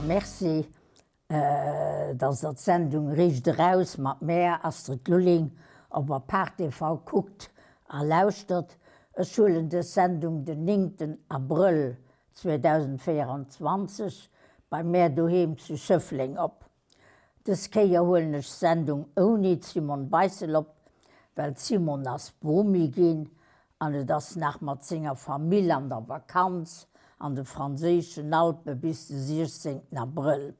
Merci, dass der d'Sendung Riicht eraus mat mär, Astrid Lulling, op Apart TV kuckt a lauschtert. Ech huelen dës Sendung den 9 Abrëll 2024 bei mär doheem zu Schëffleng op. Dës Kéier huelen ech d'Sendung ouni d'Simone Beissel op, well d'Simone ass Bomi ginn an et ass nach mat senger Famill an der Vakanz an de franséischen Alpe bis de 16 Abrëll.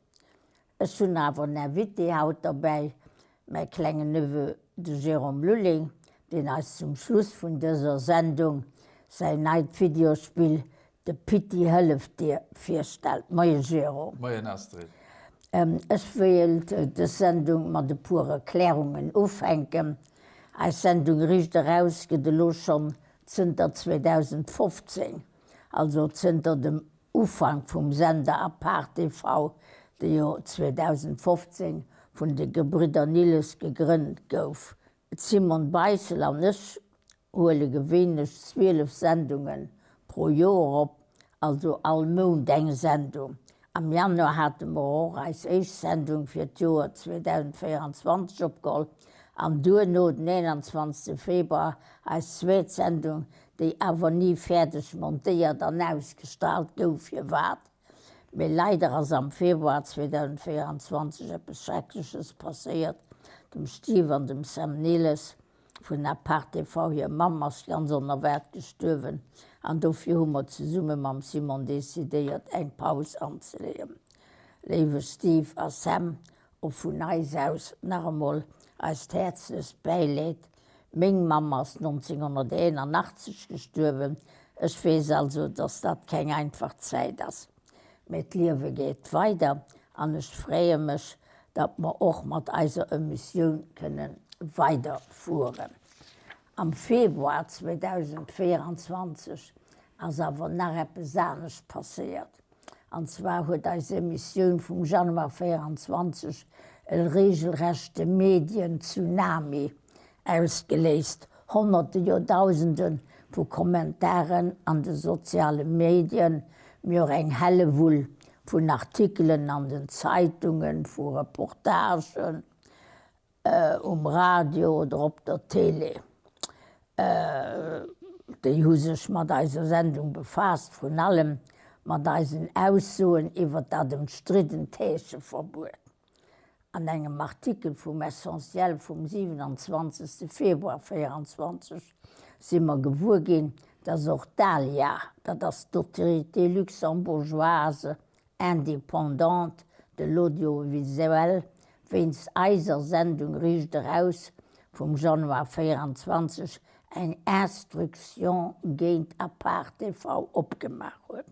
Ech hunn awer en Invité haut derbäi, mäi klengen Neveu, de Jérôme Lulling, deen eis zum Schluss vun dëser Sendung säin neit Videospill De Pitti hëlleft dir virstellt. Moie Jérôme. Moien Astrid. Ech wéilt dës Sendung mat e puer Erklärungen ufänken. Eis Sendung Riicht eraus gëtt elo schonn zënter 2015, also zënter dem Ufank vum Sender Apart TV, dee jo 2015 vun de Gebridder Nilles gegrënnt gouf. D'Simone Beissel an ech huele gewéinlech 12 Sendunge pro Joer op, also all Mount eng Sendung. Am Januar hate mer och eis éischt Sendung fir d'Joer 2024 opgeholl an duerno den 21 Februar eis zweet Sendung, déi awer ni fäerdeg montéiert an ausgestraalt gouf. Firwat? Mee leider ass am Februar 2024 eppes Schreckleches passéiert, dem Steve an dem Sam Nilles Vun Apart TV hir Mamm ass ganz onerwaart gestuerwen an dofir hu mer zesumme mam Simon decidéiert eng Paus anzeleeën. Léiwe Steve a Sam, och vun eis aus nach emol eist häerzlechst Bäileed. Meng Mamm ass 1981 gestuerwen, ech weess also dass dat keng einfach Zäit ass. Mee d'Liewe geet weider an ech freeë mech, datt mer och mat eiser Emissioun kënne weiderfueren. Am Februar 2024 ass awer nach eppes anescht passéiert. An zwar huet eis Emissioun vum Januar 24 e regelrechte Medien-Tsunami ausgeléist, Honnerte, jo Dausende vu Kommentaren an de soziale Medien, mee och eng Hellewull vun Artikelen an den Zeitungen, vu Reportagen um Radio oder op der Tele. Déi hu sech mat eiser Sendung befaasst, vrun allem mat eisen Aussoen iwwer dat ëmstriddent Täscheverbuet. An engem Artikel vum Essentiel vum 27. Februar 24 si mer gewuer ginn, dass och d'ALIA, dat ass d'Autorité luxembourgeoise indépendante de l'audiovisuel, wéinst eiser Sendung Riicht eraus vum Januar 24 eng Instruction géint Apart TV opgemaach huet.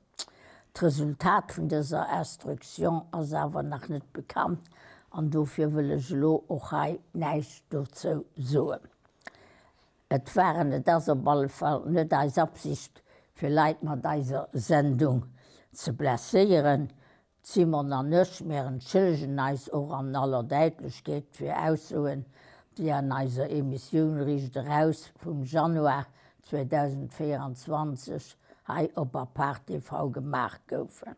D'Resultat vun dëser Instruction ass awer nach net bekannt an dofir wëll ech elo och hei näischt dozou soen. Et war an et ass op alle Fall net eis Absicht, fir Leit mat eiser Sendung ze blesséieren. D'Simone an ech, mär entschëllegen eis och an aller Däitlechkeet fir Aussoen, déi an eiser Emissioun Riicht eraus vum Januar 2024 hei op Apart TV gemaach goufen.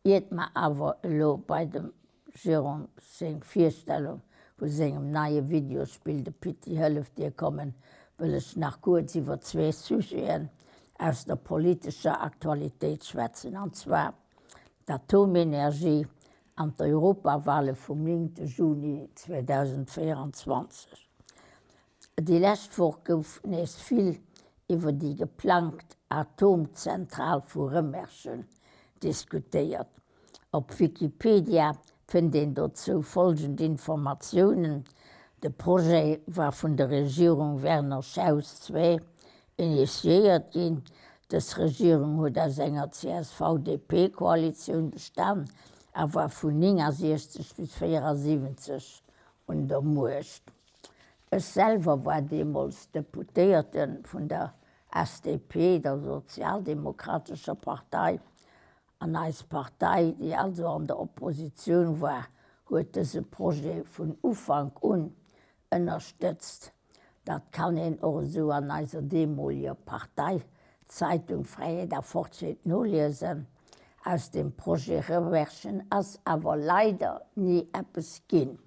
Iert mer awer elo bei dem Jérôme seng Virstellung vu sengem neie Videospill De Pitti hëlleft dir kommen, wëll ech nach kuerz iwwer zwee Sujeten aus der politescher Aktualitéit schwätzen, an zwar d'Atomenergie an d'Europawale vum 9 Juni 2024. Déi lescht Woch gouf nees vill iwwer déi geplangt Atomzentral vu Rëmerschen diskutéiert. Op Wikipedia fënnt een dozou folgend Informatiounen, De Projet war vun der Regierung Werner Schaus ii initiéiert ginn. Dës Regierung huet aus enger CSV-DP-Koalitioun bestan a war vun 69 bis 74 un der Muecht. Ech selwer war deemools Deputéierte vun der SDP, der Sozialdemokratescher Partei, an eis Partei, déi also an der Oppositioun war, huet dëse Projet vun Ufank un ënnerstëtzt. Dat kann een och esou an eiser deemoliger Parteizeitung Fräiheet a Fortschritt noliesen. Aus dem Projet Remerschen ass awer leider ni eppes ginn.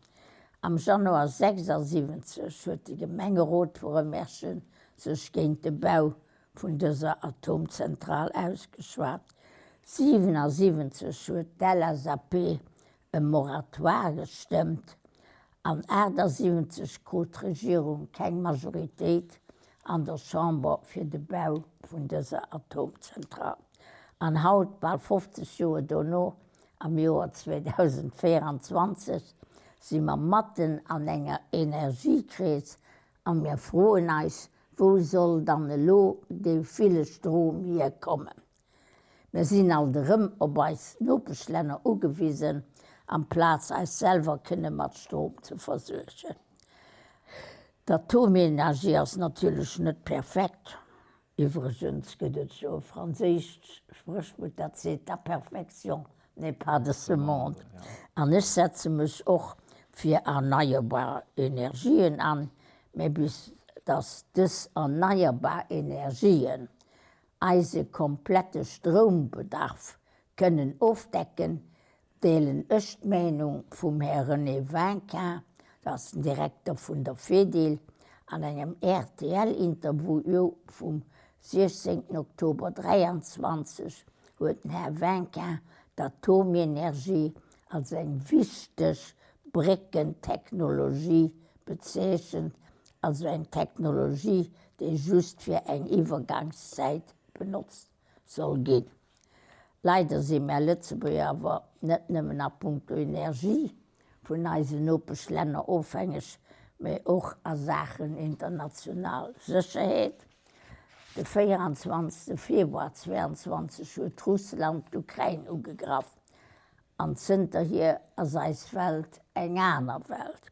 Am Januar 76 huet de Gemengerot vu Remerschen sech géint de Bau vun dëser Atomzentral ausgeschwat. 77 huet d'LSAP e Moratoire gestëmmt an 78 krut d'Regierung keng Majoritéit an der Chamber fir de Bau vun dëser Atomzentral. An haut, bal 50 Joer dono, am Joer 2024, si mer matten an enger Energiekris a mir froen eis, Wou soll dann elo dee ville Strom hierkommen? Mir sinn alt erëm op eis Nopeschlänner ugewisen, amplaz eis selwer kënne mat Strom ze versuergen. D'Atomenergie ass natierlech net perfekt. Iwwregens gëtt et jo e franséischt Spréchwuert, dat seet, La perfection n'est pas de ce monde. An ech setze mech och fir erneierbar Energien an, mä bis datt dës erneierbar Energien eise komplette Stroumbedarf kënnen ofdecken, deelen ech d'Meenung vum Här René Vinquin, dat ass den Direkter vun der Fedil, an engem RTL-Interview vum 16 Oktober 23 huet den Här Vinquin d'Atomenergie als eng wichteg Bréckentechnologie bezeechent, also eng Technologie, déi just fir eng Iwwergangszäit benotzt soll ginn. Leider si mär Lëtzebuerger awer net nëmmen a punkto Energie vun eisen Nopeschlänner ofhängeg, mee och a Saachen international Sécherheet. De 24. Februar 22 huet Russland d'Ukrain ugegraff An zënterhier ass eis Welt eng aner Welt.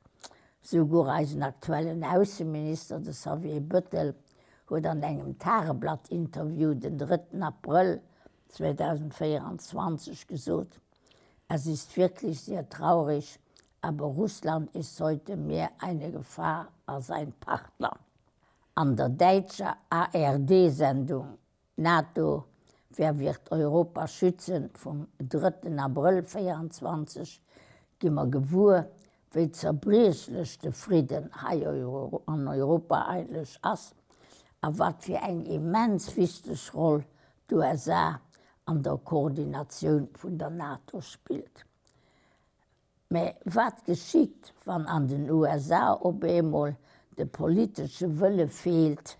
Souguer eisen aktuellen Ausseminister, de Xavier Bëttel, huet an engem Tageblatt-Interview den drëtten Abrëll 2024 gesot, Es ist wirklich sehr traurig, aber Russland ist heute mehr eine Gefahr als ein Partner. An der däitscher ARD-Sendung Nato, Wer wird Europa schützen? vum drëtten Abrëll 24 gi mer gewuer, wéi zerbriechlech de Fridden hei an Europa eigentlech ass a wat fir eng immens wichteg Roll d'USA an der Koordinatioun vun der NATO spillt. Mä wat geschitt, wann an den USA op eemol de politesche Wëlle feelt,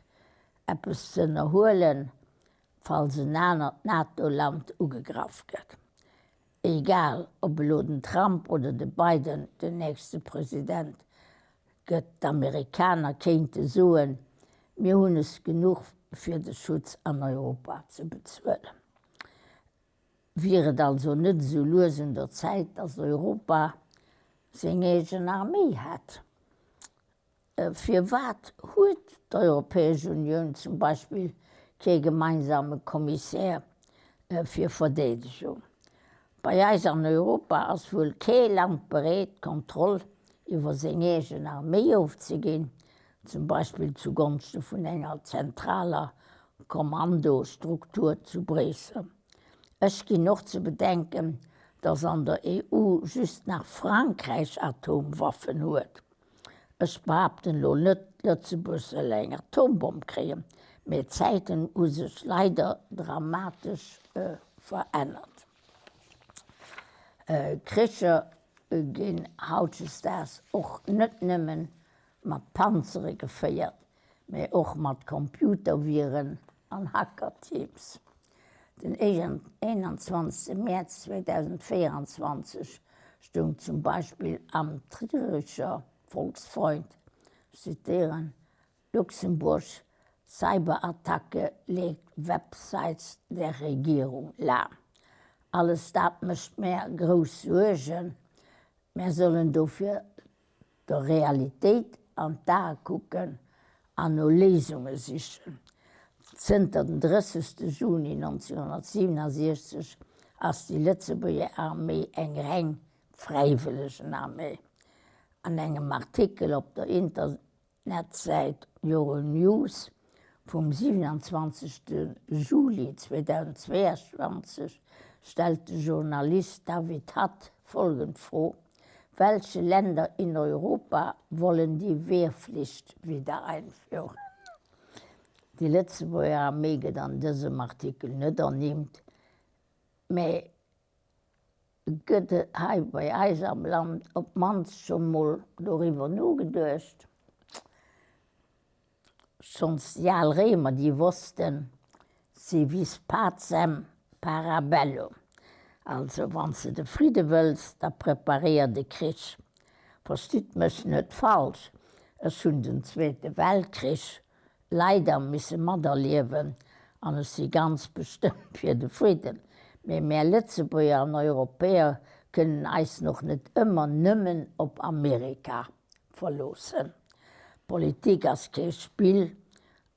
eppes ze ënnerhuelen, falls en anert NATO-Land ugegraff gëtt? Egal, ob elo den Trump oder de Biden den nächste President gëtt, d'Amerikaner kéinte soen, Mir hunn es genuch fir de Schutz an Europa ze bezuelen. Wier et also net esou lues un der Zäit, datt Europa seng eegen Arméi hätt? Firwat huet d'Europäesch Unioun zum Beispill kee gemeinsame Kommissär fir Verdeedegung? Bei eis an Europa ass wuel kee Land bereet, d'Kontroll iwwer seng eegen Arméi ofzeginn, zum Beispill zu Gonschte vun enger zentraler Kommandostruktur zu Bréissel. Ech ginn och ze bedenken, datt an der EU just nach Frankräich Atomwaffen huet. Ech behaapten elo net, Lëtzebuerg soll eng Atombomm kréien, mee d'Zäiten hu sech leider dramatesch verännert. Kricher ginn hautdesdaags och net nëmmen mat Panzere geféiert, mä och mat Computerviren an Hackerteams. Den 21 Mäerz 2024 stoung zum Beispill am Trierischer Volksfreund, ech zitéieren, Luxemburg, Cyberattacke legt Websites der Regierung lahm. Alles dat mécht mär grouss Suergen. Mär sollen dofir der Realitéit an d'Ae kucken an no Léisunge sichen. Zënter den 30. Juni 1967 ass déi Lëtzebuerger Arméi eng reng Fräiwëllegenarméi. An engem Artikel op der Internetsäit Euronews vum 27. Juli 2022. stellt de Journalist David Hatt folgend Fro, Welche Länder in Europa wollen die Wehrpflicht wieder einführen? Déi Lëtzebuerger Arméi gëtt an dësem Artikel net ernimmt, mä gëtt hei bei eis am Land op d'mannst scho mol doriwwer nogeduecht? Schonns déi al Réimer, déi wossten, Si vis pacem, para bellum, also wann s de de Fridde wëlls, da preparéier de Krich. Verstitt mech net falsch, ech hunn den Zweete Weltkrich leider misse materliewen an ech si ganz bestëmmt fir de Fridden, mee mär Lëtzebuerger an Europäer kënnen eis och net ëmmer nëmmen op Amerika verloossen. Politik ass kee Spill,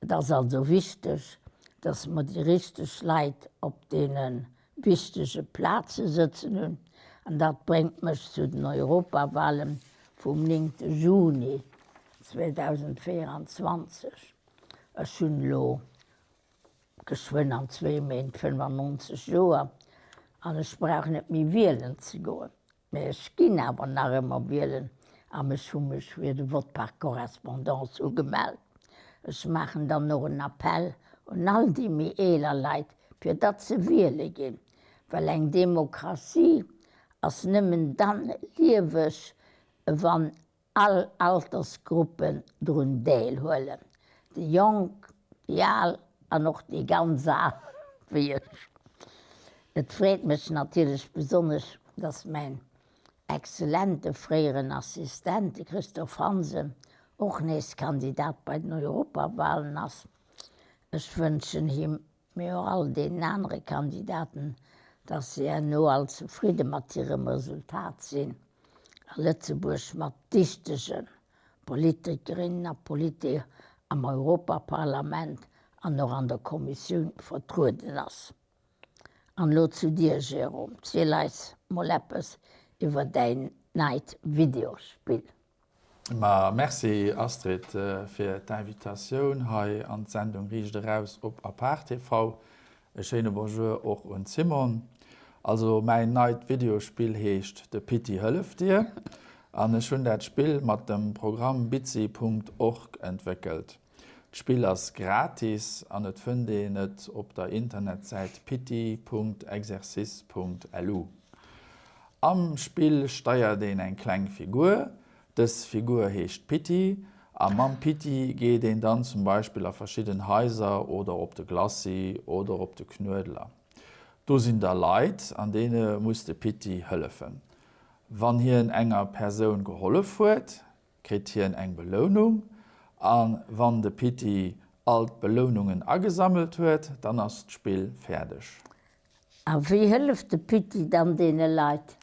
et ass also wichteg, datt mer déi richteg Leit op deene wichtege Plaze sëtzen hunn. An dat bréngt mech zu den Europawahlen vum 9 Juni 2024. Ech hunn elo geschwënn an zwee Méint 95 Joer an ech brauch net méi wielen ze goen. Mä ech ginn awer nach ëmmer wielen an ech hu mech fir de Vote par correspondance ugemellt. Ech maachen dann och en Appell un all déi méi eeler Leit, fir datt se wiele ginn, well eng Demokratie ass nëmmen dann lieweg, wann all Altersgruppen drun deelhuelen, déi Jonk, déi Al an och déi ganz Al wéi ech. Et freet mech natierlech besonnesch, dass mäin exzellente fréieren Assistent, de Christophe Hansen, och nees Kandidat bei den Europawahlen ass. Ech wënschen him mee och all deenen anere Kandidaten, dass se herno all zefridde mat hirem Resultat sinn a Lëtzebuerg mat dichtege Politikerinnen a Politiker am Europaparlament an och an der Kommissioun vertrueden ass. An elo zu dir, Jérôme, ziel eis mol eppes iwwer däin neit Videospill. Ma merci Astrid fir d'Invitatioun hei an d'Sendung Riicht Eraus op Apart TV. E schéine Bonjour och un d'Simone. Also mäin neit Videospill heescht De Pitti hëlleft dir an ech hunn dat Spill mat dem Programm Bitsy. Org entwéckelt. D'Spill ass gratis an et fënnt een et op der Internetsäit pitti.exercice.lu. Am Spill steiert een eng kleng Figur. Dës Figur heescht Pitti a mam Pitti geet een dann zum Beispill a verschidden Haiser oder op de Glacis oder op de Knuedler. Do sinn da Leit an deene muss de Pitti hëllefen. Wann hien enger Persoun gehollef huet, kritt hien eng Belounung a wann de Pitti all d'Belounungen agesammelt huet, dann ass d'Spill fäerdeg. A wéi hëlleft de Pitti dann deene Leit?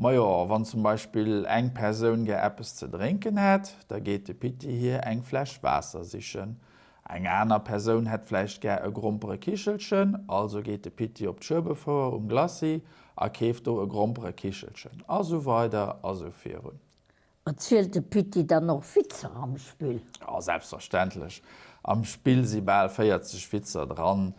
Majo, wann zum Beispill eng Persoun gär eppes ze drénken hätt, da geet de Pitti hir eng Fläsch Waasser sichen. Eng aner Persoun hätt vläicht gär e Gromperekichelchen, also geet de Pitti op d'Schueberfouer um Glacis a keeft do e Gromperekichelchen. A sou weider a sou virun. Erzielt de Pitti dann och Witzer am Spill? Jo, selbstverständlech. Am Spill si bal 40 Witzer dran.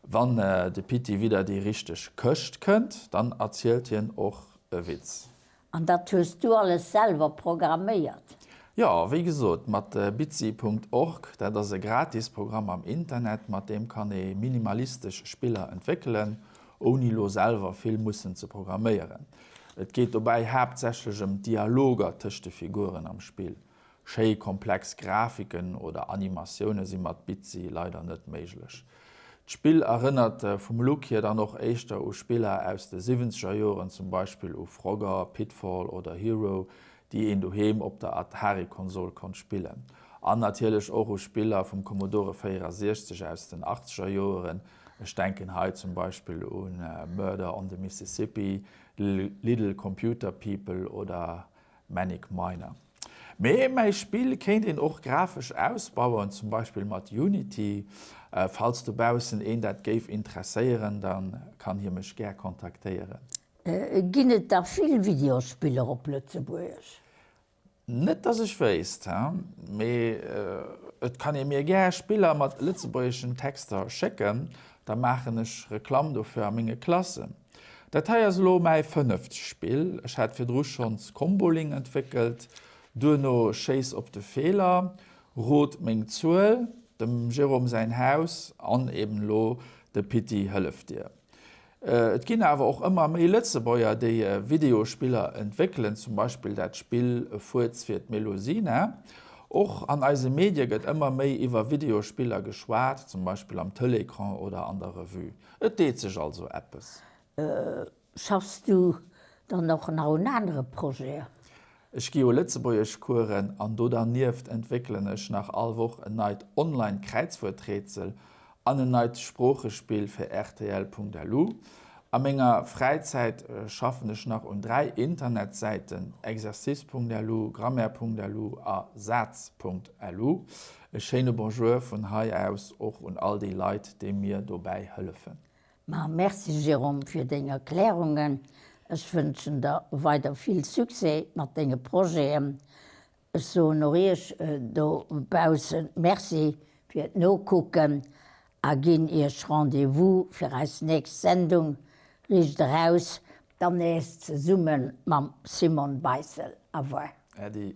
Wann de Pitti widder déi richteg Këscht kënnt, dann erzielt hien och e Witz. An dat hues du alles selwer programméiert? Jo, wéi gesot, mat Bitsy. Org. Dat ass e gratis Programm am Internet, mat deem kann ee minimalistesch Spiller entwéckelen, ouni lo selwer vill mussen ze programméieren. Et geet dobäi haaptsächlech ëm d'Dialoger tëscht de Figuren am Spill. Schéi komplex Grafiken oder Animatioune si mat Bitsy leider net méiglech. D'Spill erënnert vum Look hier dann och éischter u Spiller aus de siwwenzeger Joren, zum Beispill u Frogger, Pitfall oder Hero, déi een doheem op der Atari-Konsol konnt spillen. An natierlech och u Spiller vum Commodore 64 aus den achtzeger Joeren, Ech denken hei zum Beispill u Murder on the Mississippi, Little Computer People oder Manic Miner. Mee mäi Spill kéint een och grafesch ausbauen, zum Beispill mat Unity. Falls dobaussen een dat géif interesséieren, da kann hie mech gär kontaktéieren. Ginn et da vill Videospiller op Lëtzebuergesch? Net dass ech wéisst, mee et kann ee mir gär Spiller mat lëtzebuergeschen Texter schécken, da maachen ech Reklamm dofir a menge Klassen. Dat hei ass elo mäi fënneft Spill. Ech hat virdru schonns Comboling entwéckelt, duerno Schéiss op de Feeler, Rot meng Zuel, dem Jérôme säin Haus an eben elo De Pitti hëlleft dir. Et ginn awer och ëmmer méi Lëtzebuerger, déi Videospiller entwéckelen, zum Beispill dat Spill E Fuerz fir d'Melusina. Och an eise Medie gëtt ëmmer méi iwwer Videospiller geschwat, zum Beispill am Telecran oder an der Revue. Et deet sech also eppes. Schaffs du dann och nach un anere Projeten? Ech gi jo Lëtzebuergeschcoursen an do dernieft entwéckelen ech nach all Woch en neit Online-Kräizwuerträtsel an en neit Sproochespill fir rtl.lu. A menger Fräizäit schaffen ech nach un 3 Internetsäiten, exercice.lu, grammaire.lu a saz.lu. E schéine Bonjour vun hei aus och un all déi Leit, déi mir dobäi hëllefen. Ma merci Jérôme fir deng Erklärungen. Ech wënschen der weider vill Succès mat denge Projeten. Ech soen och iech dobaussen Merci fir d'Nokucken a ginn iech Rendez-vous fir eis nächst Sendung Riicht eraus, dann nees zesumme mam Simone Beissel. Au revoir. Äddi.